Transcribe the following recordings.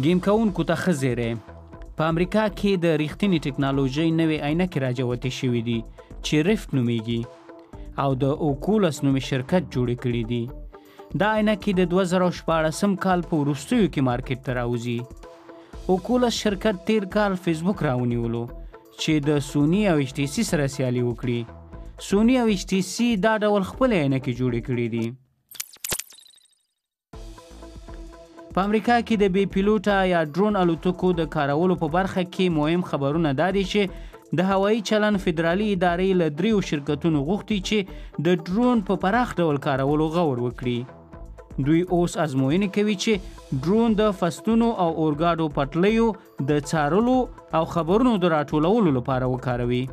ګیم کوونکو ته ښه زیری. په امریکا کې د ریښتینې ټکنالوژۍ نوې عینکې راجوتې شوې دي چې ریفټ نومیږي او د اوکولس نومې شرکت جوړې کړې دي. دا عینکې د 2016 کال په وروستیو کې مارکیټ ته راوځي. اوکولس شرکت تیر کال فیسبوک راونیولو چې د سوني او ایچ ټي سي سره سیالي وکړي. سوني او ایچ ټي سي دا ډول خپلې عینکې جوړې کړې دي. په امریکا کې د بې پیلوټه یا ډرون الوتکو د کارولو په برخه کې مهم خبرونه دا دي چې د هوایي چلن فدرالي ادارې له دریو شرکتونو غوښتي چې د ډرون په پراخ ډول کارولو غور وکړي. دوی اوس ازموینې کوي چې ډرون د فصلونو او اورګاډو پټلیو د څارلو او خبرونو د راټولولو لپاره وکاروي.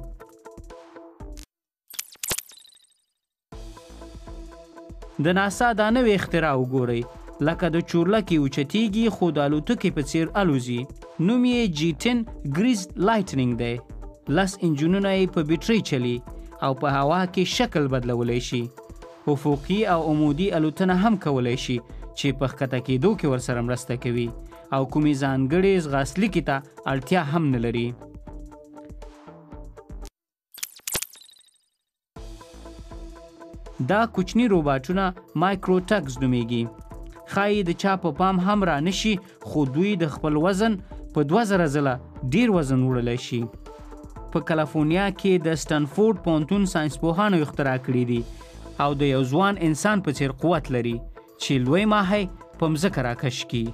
د ناسا دا نوې اختراع وګورئ، لکه د چورلکې اوچتیږي خو د الوتکې په څیر الوزي. نوم یې جي 10 ګریز لایټنینګ دی. 10 انجنونه یې په بیټرۍ چلی او په هوا کې شکل بدلولی شي. افقي او عمودي الوتنه هم کولی شي چې په ښکته کېدو کې ورسره مرسته کوي او کومې ځانګړې ځغاستلیکې ته اړتیا هم نه لري. دا کوچني روباټونه مایکروټکس نومیږي. ښایي د چا په پام هم را نشي، خو دوی د خپل وزن په 2000 ځله ډیر وزن وړلی شي. په کالیفورنیا کې د سټنفورډ پوهنتون ساینسپوهانو اختراع کړي دي او د یو ځوان انسان په څیر قوت لري چې لوی ماهی په مځکه راکش کړي.